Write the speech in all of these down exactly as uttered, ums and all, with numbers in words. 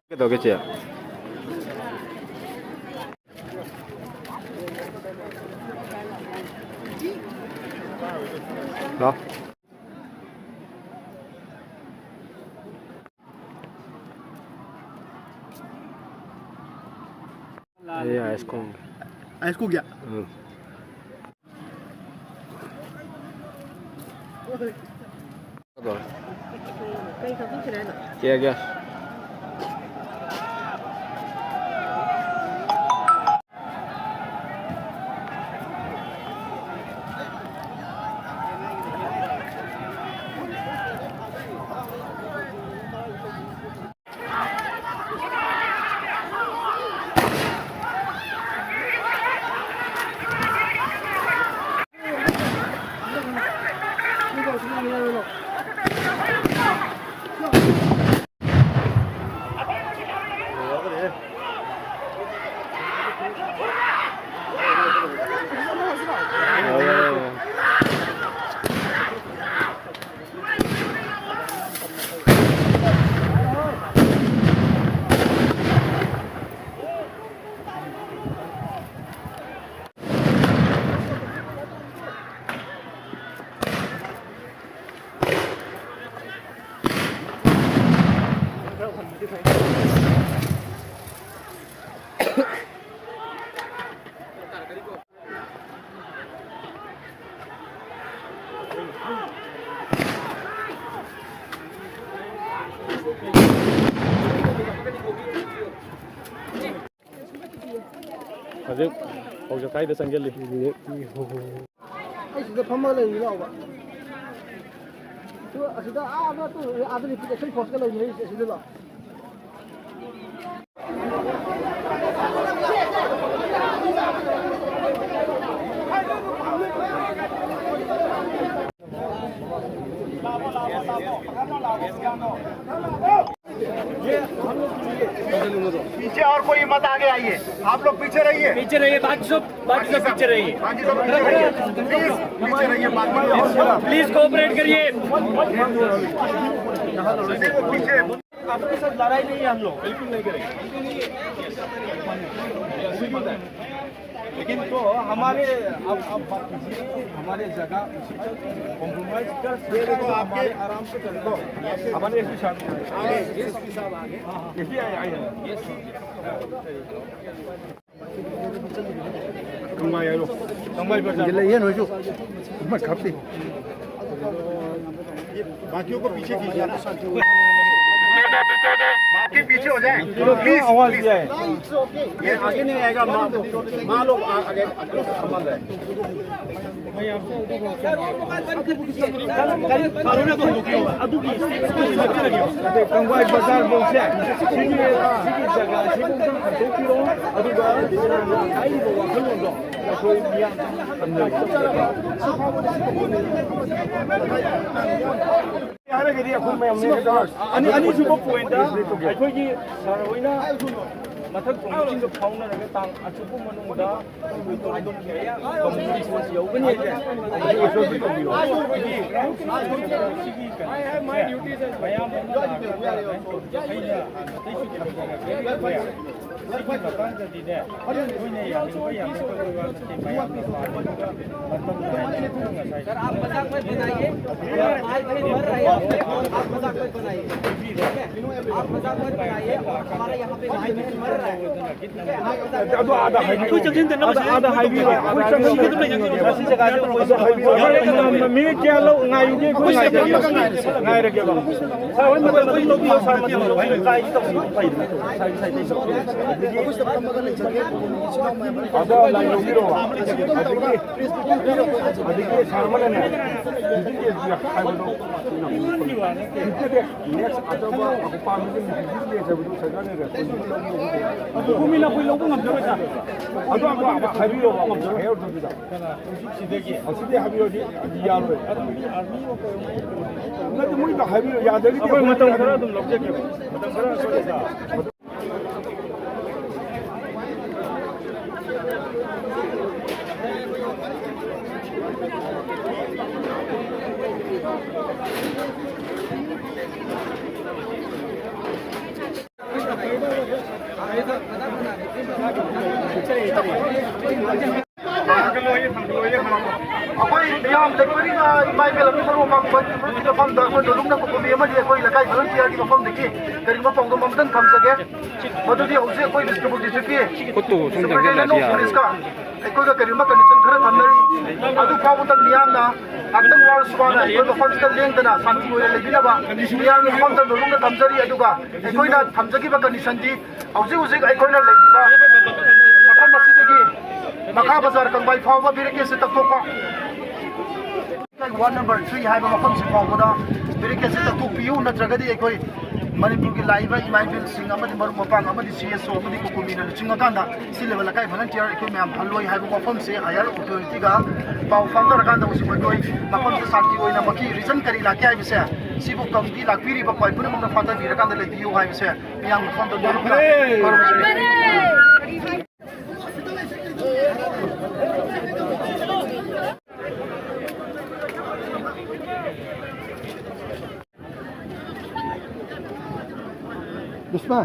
ꯀꯩꯗꯧꯒꯦ, ꯆꯦ? ꯂꯥꯛꯑꯣ꯫ ꯑꯦ, ꯑꯥꯏꯁ ꯀꯣꯝꯒꯦ꯫ ꯑꯥꯏꯁ ꯀꯣꯝꯒꯦ? ꯎꯝ꯫ ꯀꯩ ꯊꯛꯆꯤꯟꯁꯤꯔ ꯍꯥꯏꯅꯣ? ꯀꯌꯥ, ꯀꯌꯥ? ꯍꯧꯖꯤꯛ ꯄꯥꯎꯖꯈꯥꯏꯗ ꯆꯪꯁꯤꯜꯂꯤ꯫ ꯑꯩ ꯁꯤꯗ ꯐꯝꯃꯒ ꯂꯩꯔꯤ ꯂꯥꯎꯕ꯫ ꯑꯗꯨ ꯑꯁꯤꯗ ꯑꯥ ꯑꯃ ꯇꯨ ꯑꯥꯗ repeat action force ꯀ ꯂꯩꯔꯤ ꯍꯥꯏꯁꯦ ꯑꯁꯤꯗ ꯂꯥꯎ꯫ पीछे और कोई मत आगे आइए, आप लोग पीछे रहिए। पीछे रहिए, बाकी सब, बाकी सब पीछे रहिए। बाकी सब पीछे रहिए, प्लीज पीछे रहिए, बाकी सब। प्लीज कोऑपरेट करिए। देखो पीछे। आपके साथ लड़ाई नहीं है हम लोग, बिल्कुल नहीं करेंगे। लेकिन तो हमारे, अब, अब बात कीजिए, हमारे जगह उसी पर कॉम्प्रोमाइज कर सकते हैं, तो हमारे आराम से चलते हैं। हमारे एसपी साहब, एसपी साहब आगे। एसपी आए, आए हैं। ꯀꯪꯕꯥꯏ ꯍꯥꯏꯔꯣ꯫ ꯀꯪꯕꯥꯏ ꯕꯖꯥꯔ꯫ ꯏꯟꯖꯤꯜꯂꯛꯏꯍꯦ ꯅꯣꯏꯁꯨ꯫ ꯑꯃ ꯈꯞꯄꯤ꯫ बाकियों को पीछे कीजिए ना। बाकी पीछे हो जाए। प्लीज, आवाज दिया है। ये आगे नहीं आएगा, माँ, माँ लोग आ-, आगे, आगे संबंध है। ꯑꯗꯩ ꯀꯪꯕꯥꯏ ꯕꯖꯥꯔꯐꯧꯁꯦ ꯁꯤꯒꯤ, ꯁꯤꯒꯤ ꯖꯒꯥꯁꯤꯐꯧꯗꯪ ꯍꯟꯗꯣꯛꯄꯤꯔꯣ, ꯑꯗꯨꯒ ꯍꯥꯏꯔꯤꯕ ꯋꯥꯈꯜꯂꯣꯟꯗꯣ ꯑꯩꯈꯣꯏ ꯃꯤꯌꯥꯝ ꯍꯥꯏꯔꯒꯗꯤ ꯑꯩꯈꯣꯏ ꯃꯌꯥꯝ ꯑꯅꯤ, ꯑꯅꯤꯁꯨꯕ ꯄꯣꯏꯟꯗ ꯑꯩꯈꯣꯏꯒꯤ ꯁꯥꯔ ꯍꯣꯏꯅ ꯃꯊꯛ ꯊꯣꯡꯕꯁꯤꯡꯒ ꯐꯥꯎꯅꯔꯒ ꯇꯥꯡ ꯑꯁꯨꯛꯄ ꯃꯅꯨꯡꯗ ꯀꯝꯃ꯭ꯌꯨꯅꯤꯇꯤ ꯔꯤꯁꯣꯔꯁ ꯌꯧꯒꯅꯤ ꯍꯥꯏꯁꯦ꯫ ꯑꯗꯨ ꯔꯤꯁꯣꯔꯁꯇꯤ ꯇꯧꯕꯤꯔꯣ꯫ ꯁꯤꯒꯤ ꯀꯩꯅꯣꯁꯦ ꯃꯌꯥꯝ ꯑꯃ ꯂꯥꯛꯑꯒ ꯑꯩꯅ ꯑꯇꯩꯁꯨ ꯊꯝꯖꯔꯒꯦ꯫ ꯁꯤꯒꯤ ꯃꯇꯥꯡꯗꯗꯤꯅꯦ, ꯑꯩꯈꯣꯏꯅ ꯌꯥꯅꯤꯡꯕ ꯌꯥꯅꯤꯡꯗꯕ ꯋꯥ ꯅꯠꯇꯦ, ꯃꯌꯥꯝꯅ ꯄꯥꯝꯃꯤꯕ ꯃꯇꯝ ꯉꯁꯥꯏ ꯁꯔ, आप मजाक मत बनाइए। आप आए थे, मर रहे हैं। आप मजाक मत बनाइए। ठीक है? आप मजाक मत बनाइए। और हमारा यहाँ पे भाई बहन मर रहा है। ठीक है? आप मजाक मत ꯑꯗꯣ ꯑꯥꯗ ꯍꯥꯏꯕꯤꯌꯨ꯫ ꯑꯩꯈꯣꯏ ꯆꯪꯁꯤꯟꯗꯅꯕ ꯑꯥꯗ, ꯑꯥꯗ ꯍꯥꯏꯕꯤꯌꯨ꯫ ꯑꯩꯈꯣꯏ ꯆꯪꯁꯤꯟꯗꯅꯕ ꯁꯤ ꯖꯒꯥꯁꯦ ꯑꯩꯈꯣꯏ ꯑꯗꯣ ꯍꯥꯏꯕꯤꯌꯨ꯫ ꯃꯤꯅꯤꯠ ꯀꯌꯥ ꯂꯧ-, ꯉꯥꯏꯌꯨꯒꯦ? ꯑꯩꯈꯣꯏ ꯉꯥꯏꯖꯒꯦ꯫ ꯉꯥꯏꯔꯒꯦꯕ꯫ ꯁꯥꯔ ꯍꯣꯏ ꯃꯇꯝ ꯑꯗꯨꯝ ꯂꯧꯕꯤꯌꯣ, ꯁꯥꯔ ꯃꯇꯝ ꯂꯧꯕꯤꯌꯣ꯫ ꯀꯥꯏꯗꯤ ꯇꯧꯕꯤꯌꯨ꯫ ꯐꯩ꯫ ꯑꯗꯣ ꯂꯥꯏꯟ ꯂꯧꯕꯤꯔꯣ꯫ ꯑꯗꯒꯤ, ꯑꯗꯒꯤ ꯁꯥꯔ ꯑꯃꯅꯅꯦ, ꯍꯥꯏꯕꯗꯣ ꯅꯠꯇꯦ, ꯅꯦꯛꯁ ꯑꯇꯣꯞꯄ ꯑꯀꯨꯞꯄ ꯑꯃꯗ ꯅꯦꯛꯁ ꯍꯥꯏꯕꯗꯨ ꯁꯔꯀꯥꯔꯅ ꯔꯦꯁꯄꯣꯟꯁꯤꯕꯤꯂꯤꯇꯤ ꯂꯧꯕ꯫ ꯑꯗꯨ ꯒꯣꯔꯃꯦꯟꯅ ꯑꯩꯈꯣꯏ ꯂꯧꯕ ꯉꯝꯖꯔꯣꯏ ꯁꯥꯔ꯫ ꯑꯗꯨ ꯑꯃ, ꯑꯃ ꯍꯥꯏꯕꯤꯔꯣ, ꯍꯥꯏꯔꯛꯑꯣ ꯑꯗꯨꯗ꯫ ꯁꯤꯗꯒꯤ꯫ ꯑꯁꯤꯗꯤ ꯍꯥꯏꯕꯤꯔꯣꯗꯤ ꯌꯥꯔꯣꯏ꯫ ꯑꯗꯨ ꯃꯤ ꯑꯥꯔꯃꯤ ꯑꯣꯏ ꯀꯩ ꯑꯣꯏ ꯅꯠꯇꯦ, ꯃꯣꯏꯗꯣ ꯍꯥꯏꯕꯤꯔꯣ, ꯌꯥꯗ꯭ꯔꯒꯗꯤ ꯑꯩꯈꯣꯏ ꯃꯇꯝ ꯈꯔ ꯑꯗꯨꯝ ꯂꯧꯖꯒꯦꯕ꯫ ꯃꯇꯝ ꯈꯔ ꯑꯩꯈꯣꯏ ꯑꯩꯈꯣꯏ ꯃꯤꯌꯥꯝ ꯂꯩꯄꯔꯤꯅ ꯏꯃꯥ ꯏꯕꯦꯜ ꯑꯃꯒꯤ ꯃꯔꯨ ꯃꯄꯥꯡ ꯈꯨꯟꯒꯤ ꯃꯐꯝꯗ ꯑꯩꯈꯣꯏ ꯅꯣꯂꯨꯛꯅ ꯀꯣꯀꯣꯃꯤ ꯑꯃꯗꯤ ꯑꯩꯈꯣꯏ ꯂꯩꯀꯥꯏ ꯚꯣꯂꯨꯟꯇꯤꯌꯔꯒꯤ ꯃꯐꯝꯗꯒꯤ ꯀꯔꯤꯒꯨꯝꯕ ꯄꯥꯎꯗꯝ ꯑꯃꯇꯪ ꯊꯝꯖꯒꯦ꯫ ꯃꯗꯨꯗꯤ ꯍꯧꯖꯤꯛ ꯑꯩꯈꯣꯏ ꯕꯤꯁꯅꯨꯄꯨꯔ ꯗꯤꯁꯇ꯭ꯔꯤꯛꯀꯤ ꯈꯨꯠꯇꯨ ꯁꯨꯝ superintendent of ꯆꯪꯁꯤꯜꯂꯛꯑꯗꯤ ꯌꯥꯔꯦ꯫ Policeꯀ ꯑꯩꯈꯣꯏꯒ ꯀꯔꯤꯒꯨꯝꯕ condition ꯈꯔ ꯊꯝꯅꯔꯤ꯫ ꯑꯗꯨ ꯐꯥꯎꯕꯗ ꯃꯤꯌꯥꯝꯅ ꯉꯥꯛꯇꯪ ꯋꯥꯔꯁꯨ ꯋꯥꯅ ꯑꯩꯈꯣꯏ ꯃꯐꯝꯁꯤꯗ ꯂꯦꯡꯗꯅ ꯁꯥꯟꯇꯤ ꯑꯣꯏꯅ ꯂꯩꯕꯤꯅꯕ ꯃꯤꯌꯥꯝꯒꯤ ꯃꯐꯝꯗ ꯅꯣꯂꯨꯛꯅ ꯊꯝꯖꯔꯤ꯫ ꯑꯗꯨꯒ ꯑꯩꯈꯣꯏꯅ ꯊꯝꯖꯈꯤꯕ conditionꯗꯤ ꯍꯧꯖꯤꯛ ꯍꯧꯖꯤꯛ ꯑꯩꯈꯣꯏꯅ ꯂꯩꯔꯤꯕ ꯃꯐꯝ ꯑꯁꯤꯗꯒꯤ ꯃꯈꯥ ꯕꯖꯥꯔ ꯀꯪꯕꯥꯏ ꯐꯥꯎꯕ barricadeꯁꯦ ꯇꯛꯊꯣꯛꯄ꯫ Ward number three ꯍꯥꯏꯕ ꯃꯐꯝꯁꯤ ꯐꯥꯎꯕꯗ barricadeꯁꯦ ꯇꯛꯊꯣꯛꯄꯤꯌꯨ, ꯅꯠꯇ꯭ꯔꯒꯗꯤ ꯑꯩꯈꯣꯏ ꯃꯅꯤꯄꯨꯔꯒꯤ ꯂꯥꯛꯏꯕ ꯏꯃꯥ ꯏꯕꯦꯜꯁꯤꯡ ꯑꯃꯗꯤ ꯃꯔꯨꯞ ꯃꯄꯥꯡ ꯑꯃꯗꯤ C S O ꯑꯃꯗꯤ ꯀꯣꯀꯣꯃꯤꯅ ꯂꯨꯆꯤꯡꯉꯀꯥꯟꯗ ꯁꯤ level ꯂꯩꯀꯥꯏ volunteer ꯑꯩꯈꯣꯏ ꯃꯌꯥꯝ ꯍꯜꯂꯣꯏ ꯍꯥꯏꯕ ꯋꯥꯐꯝꯁꯦ higher authorityꯒ ꯄꯥꯎ ꯐꯥꯎꯅꯔꯀꯥꯟꯗ ꯍꯧꯖꯤꯛ ꯑꯩꯈꯣꯏ ꯃꯐꯝꯁꯦ ꯁꯥꯟꯇꯤ ꯑꯣꯏꯅ ꯃꯈꯤ reason ꯀꯔꯤ ꯂꯥꯛꯀꯦ ꯍꯥꯏꯕꯁꯦ ꯁꯤꯕꯨ ꯀꯝꯃꯤꯇꯤ ꯂꯥꯛꯄꯤꯔꯤꯕ ꯈ꯭ꯋꯥꯏ ꯄꯨꯝꯅꯃꯛꯅ ꯐꯥꯊꯕꯤꯔꯀꯥꯟꯗ ꯂꯩꯕꯤꯌꯨ ꯍꯥꯏꯕꯁꯦ ꯃꯤꯌꯥꯝꯒꯤ ꯃꯐꯝꯗ ꯅꯣꯂꯨꯛꯅ ꯈꯨꯔꯨꯝꯖꯔꯤ꯫ ꯕꯤꯁꯃꯥ꯫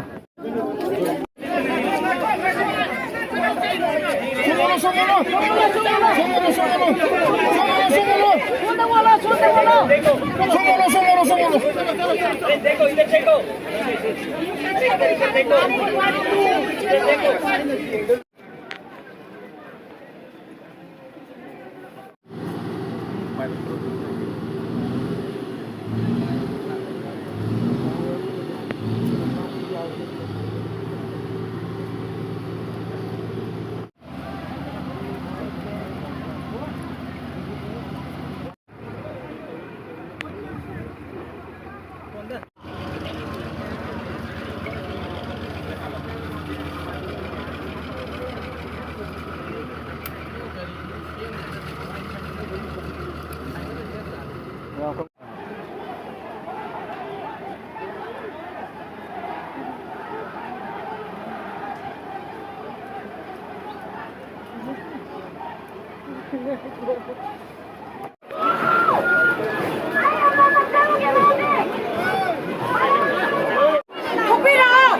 ꯊꯣꯛꯄꯤꯔꯛꯑꯣ꯫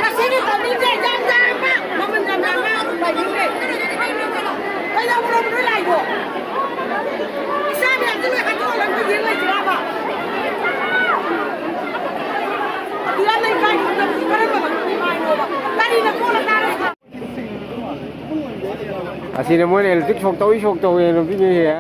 ꯉꯁꯤꯒꯤ ꯇꯥꯏꯃꯤꯡꯁꯦ ꯌꯥꯝ ꯌꯥꯝꯕ, ꯃꯃꯜ ꯌꯥꯝ ꯌꯥꯝꯕ꯫ ꯑꯁꯤꯅ ꯃꯣꯏꯅ electric shock ꯇꯧꯏ, shock ꯇꯧꯏ ꯍꯥꯏꯅ ꯄꯤꯅꯩꯁꯦ꯫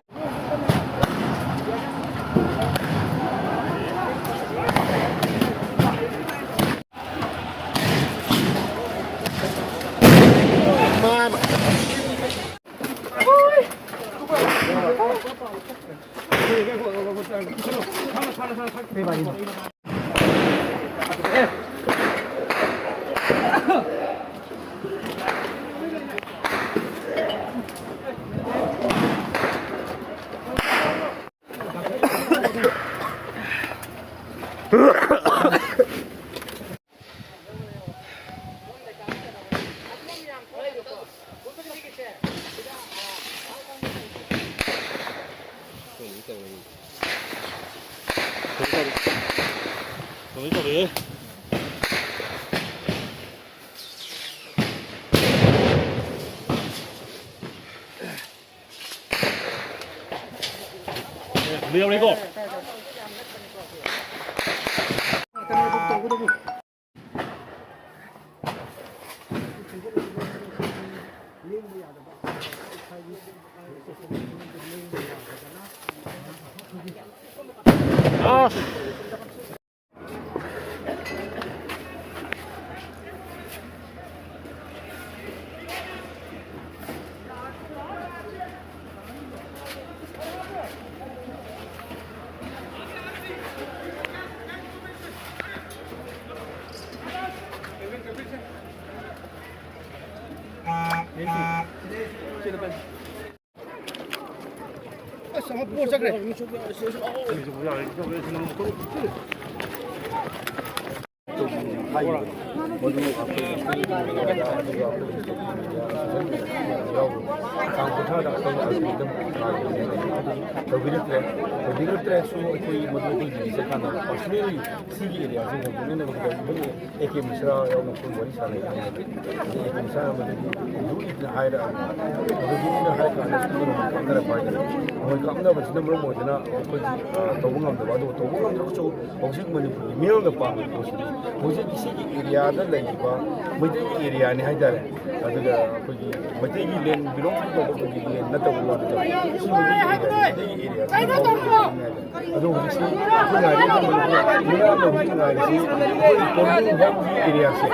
ꯑꯁ, ꯑꯃ ꯄꯣ ꯆꯠꯈ꯭ꯔꯦ꯫ ꯇꯥꯡ ꯀꯨꯟꯊ꯭ꯔꯥꯗ ꯑꯩꯈꯣꯏ ꯑꯜꯇꯤꯃꯦꯇꯝ ꯊꯥꯈꯤꯕꯅꯦ꯫ ꯇꯧꯕꯤꯔꯛꯇ꯭ꯔꯦ꯫ ꯇꯧꯕꯤꯔꯛꯇ꯭ꯔꯦꯁꯨ ꯑꯩꯈꯣꯏ ꯃꯗꯨ ꯑꯩꯈꯣꯏ ꯗꯤꯜꯂꯤ ꯆꯠꯀꯥꯟꯗ personally ꯁꯤꯒꯤ ꯑꯦꯔꯤꯌꯥꯁꯤ ꯍꯣꯡꯗꯣꯛꯅꯅꯕ ꯀꯩꯗꯧꯕꯒꯤ ꯑꯦ ꯀꯦ ꯃꯤꯁ꯭ꯔꯥ ꯌꯥꯎꯅ ꯑꯩꯈꯣꯏ ꯋꯥꯔꯤ ꯁꯥꯟꯅꯩ꯫ ꯑꯗꯒꯤ ꯑꯦ ꯀꯦ ꯃꯤꯁ꯭ꯔꯥꯅ ꯃꯗꯨꯒꯤ ꯍꯧꯖꯤꯛ ꯏꯗꯅ ꯍꯥꯏꯔꯛꯑꯕꯅꯤ꯫ ꯃꯗꯨꯒꯤ ꯏꯗꯅ ꯍꯥꯏꯔꯀꯥꯟꯗ ꯁꯣꯝꯗ ꯑꯃꯨꯛ ꯀꯥꯞꯅꯔꯛꯄ ꯍꯥꯏꯇꯥꯔꯦ꯫ ꯃꯣꯏ ꯀꯥꯞꯅꯕꯁꯤꯅ ꯃꯔꯝ ꯑꯣꯏꯗꯅ ꯑꯩꯈꯣꯏꯒꯤ, ꯑ, ꯇꯧꯕ ꯉꯝꯗꯕ꯫ ꯑꯗꯨꯕꯨ ꯇꯧꯕ ꯉꯝꯗ꯭ꯔꯒꯁꯨ ꯍꯧꯖꯤꯛ ꯃꯅꯤꯄꯨꯔꯒꯤ ꯃꯤꯔꯣꯜꯅ ꯄꯥꯝꯃꯤꯕ ꯄꯣꯠꯁꯤꯗꯤ ꯍꯧꯖꯤꯛ ꯁꯤꯒꯤ ꯑꯦꯔꯤꯌꯥꯗ ꯂꯩꯔꯤꯕ ꯃꯩꯇꯩꯒꯤ ꯑꯦꯔꯤꯌꯥꯅꯤ ꯍꯥꯏꯇꯥꯔꯦ꯫ ꯑꯗꯨꯒ ꯑꯩꯈꯣꯏꯒꯤ ꯃꯩꯇꯩꯒꯤ ꯂꯦꯟ ꯕꯤꯂꯣꯡ ꯇꯧꯕ ꯑꯩꯈꯣꯏꯒꯤ ꯂꯦꯟ ꯅꯠꯇꯕ ꯋꯥ ꯅꯠꯇꯕ, ꯁꯤ ꯃꯩꯇꯩꯒꯤ ꯑꯦꯔꯤꯌꯥꯅꯤ, ꯃꯩꯇꯩꯒꯤ ꯑꯦꯔꯤꯌꯥꯅꯤ꯫ ꯑꯗꯣ ꯍꯧꯖꯤꯛꯁꯤ ꯑꯩꯈꯣꯏ ꯉꯥꯏꯔꯤꯁꯤ ꯃꯅꯤꯄꯨꯔ ꯃꯤꯌꯥꯝꯅ ꯍꯧꯖꯤꯛ ꯉꯥꯏꯔꯤꯁꯤ ꯑꯩꯈꯣꯏꯒꯤ ꯀꯣꯅꯨꯡ ꯐꯥꯎꯒꯤ ꯑꯦꯔꯤꯌꯥꯁꯦ,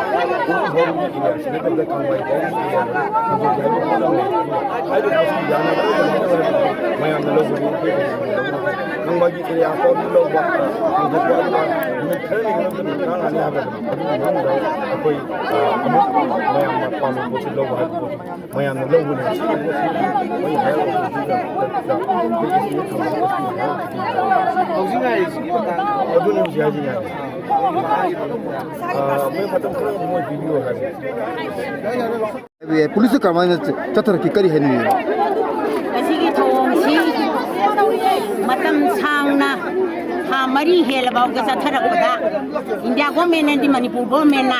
ꯀꯣꯅꯨꯡ ꯐꯥꯎꯒꯤ ꯑꯦꯔꯤꯌꯥꯁꯦ ꯅꯠꯇꯕꯗ ꯀꯪꯕꯥꯏ ꯐꯥꯎꯒꯤ ꯑꯦꯔꯤꯌꯥ ꯍꯧꯖꯤꯛ ꯍꯥꯏꯕ ꯄꯣꯠ ꯑꯃ ꯂꯩ꯫ ꯍꯥꯏꯔꯤꯕ ꯑꯁꯤ ꯌꯥꯅꯕ ꯃꯌꯥꯝꯅ ꯂꯧꯕꯅꯤ, ꯑꯩꯈꯣꯏ ꯃꯌꯥꯝꯅ ꯂꯧꯕꯅꯤ꯫ ꯀꯪꯕꯥꯏꯒꯤ ꯑꯦꯔꯤꯌꯥ ꯐꯥꯎꯒꯤ ꯂꯧꯕ ꯍꯧꯖꯤꯛ ꯅꯨꯃꯤꯠ ꯈꯔꯅꯤ ꯅꯠꯇ꯭ꯔꯒ ꯅꯨꯃꯤꯠ ꯇꯔꯥꯃꯉꯥꯅꯤ ꯍꯥꯏꯕꯗꯣ, ꯑꯗꯨꯒꯤ ꯃꯅꯨꯡꯗ ꯑꯩꯈꯣꯏ, ꯑ, ꯑꯃꯨꯛ ꯃꯌꯥꯝꯅ ꯄꯥꯝꯕ ꯄꯣꯠꯁꯤ ꯂꯧꯕ ꯍꯥꯏꯕ ꯄꯣꯠꯁꯤ ꯃꯌꯥꯝꯅ ꯂꯧꯕꯅꯦ꯫ ꯁꯤꯒꯤ ꯄꯣꯠꯁꯤ ꯑꯩꯈꯣꯏ ꯍꯥꯏꯔ ꯑꯣꯐꯤꯁꯁꯤꯗ ꯑꯩꯈꯣꯏ ꯑꯦꯁꯇꯤꯃꯦꯠ ꯊꯝꯕ ꯑꯦꯁꯇꯤꯃꯦꯠ ꯍꯥꯏꯔ ꯑꯣꯐꯤꯁꯁꯤꯗ ꯍꯧꯖꯤꯛ ꯉꯥꯏꯔꯤꯁꯤꯒꯤ ꯃꯇꯥꯡꯗ ꯑꯗꯨꯅꯤ ꯍꯧꯖꯤꯛ ꯍꯥꯏꯁꯤ ꯉꯥꯏꯔꯤ꯫ ꯑ, ꯃꯣꯏ ꯃꯇꯝ ꯈꯔ ꯃꯣꯏ ꯄꯤꯕꯤꯌꯨ ꯍꯥꯏꯕꯅꯦ꯫ ꯄꯨꯂꯤꯁꯇ ꯀꯃꯥꯏꯅ ꯆꯠꯊꯔꯛꯈꯤ? ꯀꯔꯤ ꯍꯥꯏꯅꯤꯡꯉꯤ? ꯃꯁꯤꯒꯤ ꯊꯧꯑꯣꯡꯁꯤ ꯃꯇꯝ ꯁꯥꯡꯅ, ꯊꯥ ꯃꯔꯤ ꯍꯦꯜꯂꯐꯥꯎꯗ ꯆꯠꯊꯔꯛꯄꯗ, ꯏꯟꯗꯤꯌꯥ ꯒꯣꯔꯃꯦꯟꯅꯗꯤ, ꯃꯅꯤꯄꯨꯔ ꯒꯣꯔꯃꯦꯟꯅ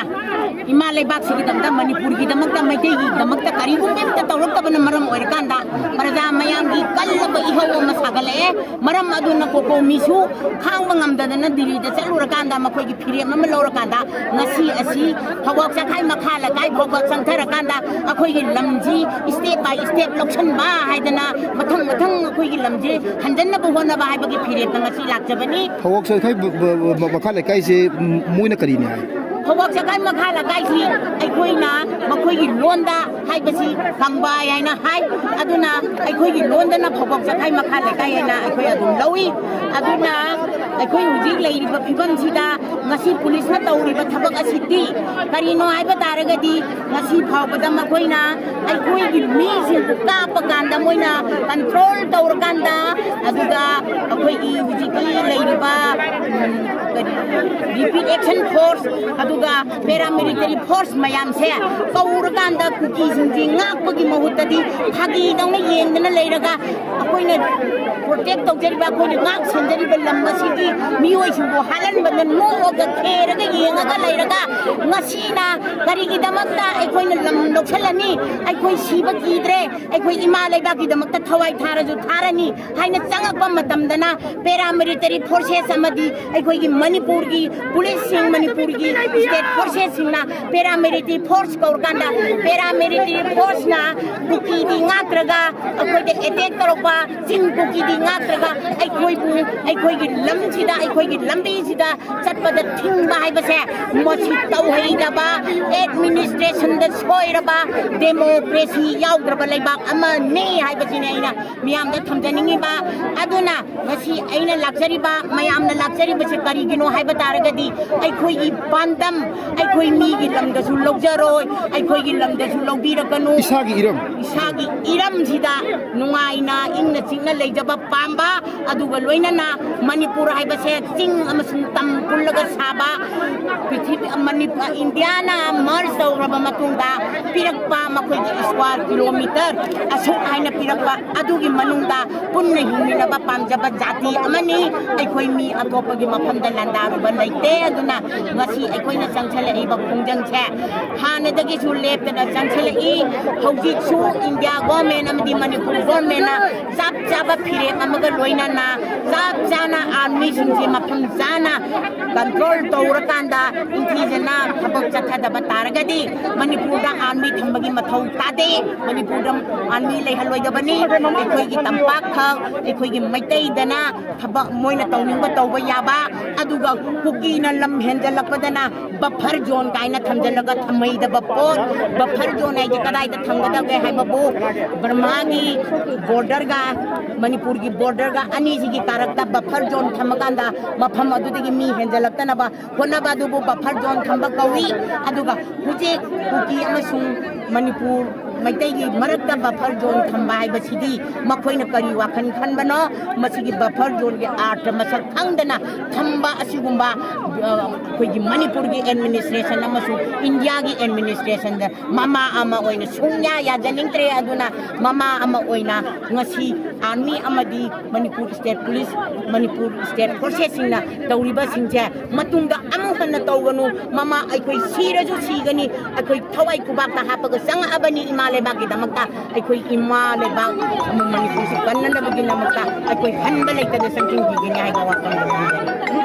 ꯏꯃꯥ ꯂꯩꯕꯥꯛꯁꯤꯒꯤꯗꯃꯛꯇ, ꯃꯅꯤꯄꯨꯔꯒꯤꯗꯃꯛꯇ, ꯃꯩꯇꯩꯒꯤꯗꯃꯛꯇ ꯀꯔꯤꯒꯨꯝꯕ ꯑꯃꯠꯇ ꯇꯧꯔꯛꯇꯕꯅ ꯃꯔꯝ ꯑꯣꯏꯔꯀꯥꯟꯗ, ꯄ꯭ꯔꯖꯥ ꯃꯌꯥꯝꯒꯤ ꯀꯜꯂꯕ ꯏꯍꯧ ꯑꯃ ꯁꯥꯒꯠꯂꯛꯑꯦ꯫ ꯃꯔꯝ ꯑꯗꯨꯅ ꯀꯣꯀꯣꯃꯤꯁꯨ ꯈꯥꯡꯕ ꯉꯝꯗꯗꯅ ꯗꯤꯜꯂꯤꯗ ꯆꯠꯂꯨꯔꯀꯥꯟꯗ, ꯃꯈꯣꯏꯒꯤ ꯐꯤꯔꯦꯞ ꯑꯃ ꯂꯧꯔꯀꯥꯟꯗ, ꯉꯁꯤ ꯑꯁꯤ ꯐꯧꯕꯥꯛ ꯆꯈꯥꯏ ꯃꯈꯥ ꯂꯩꯀꯥꯏ ꯐꯥꯎꯕ ꯆꯪꯊꯔꯀꯥꯟꯗ, ꯑꯩꯈꯣꯏꯒꯤ ꯂꯝꯁꯤ step by step ꯂꯧꯁꯤꯟꯕ ꯍꯥꯏꯗꯅ, ꯃꯊꯪ ꯃꯊꯪ ꯑꯩꯈꯣꯏꯒꯤ ꯂꯝꯁꯤ ꯍꯟꯖꯟꯅꯕ ꯍꯣꯠꯅꯕ ꯍꯥꯏꯕꯒꯤ ꯐꯤꯔꯦꯞꯇ ꯉꯁꯤ ꯂꯥꯛꯆꯕꯅꯤ꯫ ꯐꯧꯕꯥꯛ ꯆꯈꯥꯏ ꯃ-, ꯃ-, ꯃ-, ꯃꯈꯥ ꯂꯩꯀꯥꯏꯁꯦ, ꯎꯝ, ꯃꯣꯏꯅ ꯀꯔꯤꯅꯤ ꯍꯥꯏ? ꯐꯧꯕꯥꯛ ꯆꯈꯥꯏ ꯃꯈꯥ ꯂꯩꯀꯥꯏꯁꯤ ꯑꯩꯈꯣꯏꯅ ꯃꯈꯣꯏꯒꯤ ꯂꯣꯟꯗ ꯍꯥꯏꯕꯁꯤ ꯀꯪꯕꯥꯏ ꯍꯥꯏꯅ ꯍꯥꯏ꯫ ꯑꯗꯨꯅ ꯑꯩꯈꯣꯏꯒꯤ ꯂꯣꯟꯗꯅ ꯐꯧꯕꯥꯛ ꯆꯈꯥꯏ ꯃꯈꯥ ꯂꯩꯀꯥꯏ ꯍꯥꯏꯅ ꯑꯩꯈꯣꯏ ꯑꯗꯨꯝ ꯂꯧꯏ꯫ ꯑꯗꯨꯅ ꯑꯩꯈꯣꯏ ꯍꯧꯖꯤꯛ ꯂꯩꯔꯤꯕ ꯐꯤꯕꯝꯁꯤꯗ ꯉꯁꯤ ꯄꯨꯂꯤꯁꯅ ꯇꯧꯔꯤꯕ ꯊꯕꯛ ꯑꯁꯤꯗꯤ ꯀꯔꯤꯅꯣ ꯍꯥꯏꯕ ꯇꯥꯔꯒꯗꯤ, ꯉꯁꯤ ꯐꯥꯎꯕꯗ ꯃꯈꯣꯏꯅ ꯑꯩꯈꯣꯏꯒꯤ ꯃꯤꯁꯤꯡꯕꯨ ꯀꯥꯞꯄ ꯀꯥꯟꯗ, ꯃꯣꯏꯅ ꯀꯟꯇ꯭ꯔꯣꯜ ꯇꯧꯔꯀꯥꯟꯗ, ꯑꯗꯨꯒ ꯑꯩꯈꯣꯏꯒꯤ ꯍꯧꯖꯤꯛꯀꯤ ꯂꯩꯔꯤꯕ, ꯎꯝ, ꯀꯔꯤ, ꯔꯦꯄꯤꯗ ꯑꯦꯛꯁꯟ ꯐꯣꯔꯁ, ꯑꯗꯨꯒ ꯄꯦꯔꯥꯃꯤꯂꯤꯇꯔꯤ ꯐꯣꯔꯁ ꯃꯌꯥꯝꯁꯦ ꯀꯧꯔꯀꯥꯟꯗ, ꯀꯨꯀꯤꯁꯤꯡꯁꯤ ꯉꯥꯛꯄꯒꯤ ꯃꯍꯨꯠꯇꯗꯤ ꯐꯥꯒꯤꯗꯧꯅ ꯌꯦꯡꯗꯅ ꯂꯩꯔꯒ, ꯑꯩꯈꯣꯏꯅ ꯄ꯭ꯔꯣꯇꯦꯛ ꯇꯧꯖꯔꯤꯕ, ꯑꯩꯈꯣꯏꯅ ꯉꯥꯛ ꯁꯦꯟꯖꯔꯤꯕ ꯂꯝ ꯑꯁꯤꯒꯤ ꯃꯤꯑꯣꯏꯁꯤꯡꯕꯨ ꯍꯥꯠꯍꯟꯕꯗ ꯅꯣꯛꯑꯒ, ꯈꯦꯔꯒ ꯌꯦꯡꯉꯒ ꯂꯩꯔꯒ, ꯉꯁꯤꯅ ꯀꯔꯤꯒꯤꯗꯃꯛꯇ ꯑꯩꯈꯣꯏꯅ ꯂꯝ ꯂꯧꯁꯤꯜꯂꯅꯤ, ꯑꯩꯈꯣꯏ ꯁꯤꯕ ꯀꯤꯗ꯭ꯔꯦ, ꯑꯩꯈꯣꯏ ꯏꯃꯥ ꯂꯩꯕꯥꯛꯀꯤꯗꯃꯛꯇ ꯊꯋꯥꯏ ꯊꯥꯔꯁꯨ ꯊꯥꯔꯅꯤ ꯍꯥꯏꯅ ꯆꯪꯉꯛꯄ ꯃꯇꯝꯗꯅ, ꯄꯦꯔꯥꯃꯤꯂꯤꯇꯔꯤ ꯐꯣꯔꯁꯦꯁ ꯑꯃꯗꯤ ꯑꯩꯈꯣꯏꯒꯤ ꯃꯅꯤꯄꯨꯔꯒꯤ ꯄꯨꯂꯤꯁꯁꯤꯡ, ꯃꯅꯤꯄꯨꯔꯒꯤ ꯁ꯭ꯇꯦꯠ ꯐꯣꯔꯁꯦꯁꯁꯤꯡꯅ ꯄꯦꯔꯥꯃꯤꯂꯤꯇꯔꯤ ꯐꯣꯔꯁ ꯀꯧꯔꯀꯥꯟꯗ, ꯄꯦꯔꯥꯃꯤꯂꯤꯇꯔꯤ ꯐꯣꯔꯁꯅ ꯀꯨꯀꯤꯗꯤ ꯉꯥꯛꯇ꯭ꯔꯒ ꯑꯩꯈꯣꯏꯗ ꯑꯦꯇꯦꯛ ꯇꯧꯔꯛꯄ, ꯆꯤꯡ ꯀꯨꯀꯤꯗꯤ ꯉꯥꯛꯇ꯭ꯔꯒ ꯑꯩꯈꯣꯏꯕꯨ, ꯑꯩꯈꯣꯏꯒꯤ ꯂꯝꯁꯤꯗ, ꯑꯩꯈꯣꯏꯒꯤ ꯂꯝꯕꯤꯁꯤꯗ ꯆꯠꯄꯗ ꯊꯤꯡꯕ ꯍꯥꯏꯕꯁꯦ, ꯃꯁꯤ ꯇꯧꯍꯩꯗꯕ ꯑꯦꯗꯃꯤꯅꯤꯁꯇ꯭ꯔꯦꯁꯟꯗ ꯁꯣꯏꯔꯕ, ꯗꯦꯃꯣꯀ꯭ꯔꯦꯁꯤ ꯌꯥꯎꯗ꯭ꯔꯕ ꯂꯩꯕꯥꯛ ꯑꯃꯅꯤ ꯍꯥꯏꯕꯁꯤꯅꯤ ꯑꯩꯅ ꯃꯤꯌꯥꯝꯗ ꯊꯝꯖꯅꯤꯡꯉꯤꯕ꯫ ꯑꯗꯨꯅ ꯉꯁꯤ ꯑꯩꯅ ꯂꯥꯛꯆꯔꯤꯕ, ꯃꯌꯥꯝꯅ ꯂꯥꯛꯆꯔꯤꯕꯁꯦ ꯀꯔꯤꯒꯤꯅꯣ ꯍꯥꯏꯕ ꯇꯥꯔꯒꯗꯤ, ꯑꯩꯈꯣꯏꯒꯤ ꯄꯥꯟꯗꯝ, ꯑꯩꯈꯣꯏ ꯃꯤꯒꯤ ꯂꯝꯗꯁꯨ ꯂꯧꯖꯔꯣꯏ, ꯑꯩꯈꯣꯏꯒꯤ ꯂꯝꯗꯁꯨ ꯂꯧꯕꯤꯔꯛꯀꯅꯨ꯫ ꯏꯁꯥꯒꯤ ꯏꯔꯝ꯫ ꯏꯁꯥꯒꯤ ꯏꯔꯝꯁꯤꯗ ꯅꯨꯡꯉꯥꯏꯅ ꯏꯪꯅ ꯆꯤꯛꯅ ꯂꯩꯖꯕ ꯄꯥꯝꯕ, ꯑꯗꯨꯒ ꯂꯣꯏꯅꯅ ꯃꯅꯤꯄꯨꯔ ꯍꯥꯏꯕꯁꯦ ꯆꯤꯡ ꯑꯃꯁꯨꯡ ꯇꯝ ꯄꯨꯜꯂꯒ ꯁꯥꯕ, ꯄ꯭ꯔꯤꯊꯤꯕꯤ, ꯃꯅꯤꯄꯨꯔ, ꯏꯟꯗꯤꯌꯥꯅ ꯃꯔꯖ ꯇꯧꯔꯕ ꯃꯇꯨꯡꯗ ꯄꯤꯔꯛꯄ ꯃꯈꯣꯏꯒꯤ ꯁ꯭ꯀ꯭ꯋꯥꯔ ꯀꯤꯂꯣꯃꯤꯇꯔ ꯑꯁꯨꯛ ꯍꯥꯏꯅ ꯄꯤꯔꯛꯄ, ꯑꯗꯨꯒꯤ ꯃꯅꯨꯡꯗ ꯄꯨꯟꯅ ꯍꯤꯡꯃꯤꯟꯅꯕ ꯄꯥꯝꯖꯕ ꯖꯥꯇꯤ ꯑꯃꯅꯤ꯫ ꯑꯩꯈꯣꯏ ꯃꯤ ꯑꯇꯣꯞꯄꯒꯤ ꯃꯐꯝꯗ ꯂꯥꯟꯗꯥꯔꯨꯕ ꯂꯩꯇꯦ꯫ ꯑꯗꯨꯅ ꯉꯁꯤ ꯑꯩꯈꯣꯏꯅ ꯆꯪꯁꯤꯜꯂꯛꯏꯕ ꯈꯣꯡꯖꯪꯁꯦ ꯍꯥꯟꯅꯗꯒꯤꯁꯨ ꯂꯦꯞꯇꯅ ꯆꯪꯁꯤꯜꯂꯛꯏ꯫ ꯍꯧꯖꯤꯛꯁꯨ ꯏꯟꯗꯤꯌꯥ ꯒꯣꯔꯃꯦꯟ ꯑꯃꯗꯤ ꯃꯅꯤꯄꯨꯔ ꯒꯣꯔꯃꯦꯟꯅ ꯆꯞ ꯆꯥꯕ ꯐꯤꯔꯦꯞ ꯑꯃꯒ ꯂꯣꯏꯅꯅ ꯆꯞ ꯆꯥꯅ ꯑꯥꯔꯃꯤꯁꯤꯡꯁꯤ ꯃꯐꯝ ꯆꯥꯅ ꯀꯟꯇ꯭ꯔꯣꯜ ꯇꯧꯔꯀꯥꯟꯗ ꯅꯤꯡꯊꯤꯖꯅ ꯊꯕꯛ ꯆꯠꯊꯗꯕ ꯇꯥꯔꯒꯗꯤ ꯃꯅꯤꯄꯨꯔꯗ ꯑꯥꯔꯃꯤ ꯊꯝꯕꯒꯤ ꯃꯊꯧ ꯇꯥꯗꯦ꯫ ꯃꯅꯤꯄꯨꯔꯗ ꯑꯥꯔꯃꯤ ꯂꯩꯍꯜꯂꯣꯏꯗꯕꯅꯤ꯫ ꯑꯩꯈꯣꯏꯒꯤ ꯇꯝꯄꯥꯛꯈꯛ, ꯑꯩꯈꯣꯏꯒꯤ ꯃꯩꯇꯩꯗꯅ ꯊꯕꯛ ꯃꯣꯏꯅ ꯇꯧꯅꯤꯡꯕ ꯇꯧꯕ ꯌꯥꯕ, ꯑꯗꯨꯒ ꯀꯨꯀꯤꯅ ꯂꯝ ꯍꯦꯟꯖꯜꯂꯛꯄꯗꯅ ꯕꯐꯔ ꯖꯣꯟ ꯀꯥꯏꯅ ꯊꯝꯖꯜꯂꯒ ꯊꯝꯍꯩꯗꯕ ꯄꯣꯠ꯫ ꯕꯐꯔ ꯖꯣꯟ ꯍꯥꯏꯁꯦ ꯀꯗꯥꯏꯗ ꯊꯝꯒꯗꯒꯦ ꯍꯥꯏꯕꯕꯨ ꯕꯔꯃꯥꯒꯤ ꯕꯣꯔꯗꯔꯒ ꯃꯅꯤꯄꯨꯔꯒꯤ ꯕꯣꯔꯗꯔꯒ ꯑꯅꯤꯁꯤꯒꯤ ꯀꯥꯔꯛꯇ ꯕꯐꯔ ꯖꯣꯟ ꯊꯝꯃꯀꯥꯟꯗ ꯃꯐꯝ ꯑꯗꯨꯗꯒꯤ ꯃꯤ ꯍꯦꯟꯖꯜꯂꯛꯇꯅꯕ ꯍꯣꯠꯅꯕ ꯑꯗꯨꯕꯨ ꯕꯐꯔ ꯖꯣꯟ ꯊꯝꯕ ꯀꯧꯏ꯫ ꯑꯗꯨꯒ ꯍꯧꯖꯤꯛ ꯀꯨꯀꯤ ꯑꯃꯁꯨꯡ ꯃꯅꯤꯄꯨꯔ ꯃꯩꯇꯩꯒꯤ ꯃꯔꯛꯇ ꯕꯐꯔ ꯖꯣꯟ ꯊꯝꯕ ꯍꯥꯏꯕꯁꯤꯗꯤ ꯃꯈꯣꯏꯅ ꯀꯔꯤ ꯋꯥꯈꯜ ꯈꯟꯕꯅꯣ? ꯃꯁꯤꯒꯤ ꯕꯐꯔ ꯖꯣꯟꯒꯤ ꯑꯥꯔꯊ ꯃꯁꯛ ꯈꯪꯗꯅ ꯊꯝꯕ ꯑꯁꯤꯒꯨꯝꯕ, ꯑ, ꯑꯩꯈꯣꯏꯒꯤ ꯃꯅꯤꯄꯨꯔꯒꯤ ꯑꯦꯗꯃꯤꯅꯤꯁꯇ꯭ꯔꯦꯁꯟ ꯑꯃꯁꯨꯡ ꯏꯟꯗꯤꯌꯥꯒꯤ ꯑꯦꯗꯃꯤꯅꯤꯁꯇ꯭ꯔꯦꯁꯟꯗ ꯃꯃꯥ ꯑꯃ ꯑꯣꯏꯅ ꯁꯨꯡꯌꯥ ꯌꯥꯖꯅꯤꯡꯗ꯭ꯔꯦ꯫ ꯑꯗꯨꯅ ꯃꯃꯥ ꯑꯃ ꯑꯣꯏꯅ ꯉꯁꯤ ꯑꯥꯔꯃꯤ ꯑꯃꯗꯤ Manipur state police, Manipur state ꯐꯣꯔꯁꯦꯁꯁꯤꯡꯅ ꯇꯧꯔꯤꯕꯁꯤꯡꯁꯦ ꯃꯇꯨꯡꯗ ꯑꯃꯨꯛ ꯍꯟꯅ ꯇꯧꯒꯅꯨ꯫ ꯃꯃꯥ, ꯑꯩꯈꯣꯏ ꯁꯤꯔꯁꯨ ꯁꯤꯒꯅꯤ, ꯑꯩꯈꯣꯏ ꯊꯋꯥꯏ ꯈꯨꯕꯥꯛꯇ ꯍꯥꯞꯄꯒ ꯆꯪꯉꯛꯑꯕꯅꯤ ꯏꯃꯥ ꯂꯩꯕꯥꯛꯀꯤꯗꯃꯛꯇ꯫ ꯑꯩꯈꯣꯏ ꯏꯃꯥ ꯂꯩꯕꯥꯛ ꯑꯃ ꯃꯅꯤꯄꯨꯔꯁꯤ ꯀꯟꯅꯅꯕꯒꯤꯗꯃꯛꯇ ꯑꯩꯈꯣꯏ ꯍꯟꯕ ꯂꯩꯇꯅ ꯆꯪꯁꯤꯟꯈꯤꯒꯅꯤ ꯍꯥꯏꯕ ꯋꯥꯐꯝ ꯑꯗꯨ ꯊꯝꯖꯔꯤ꯫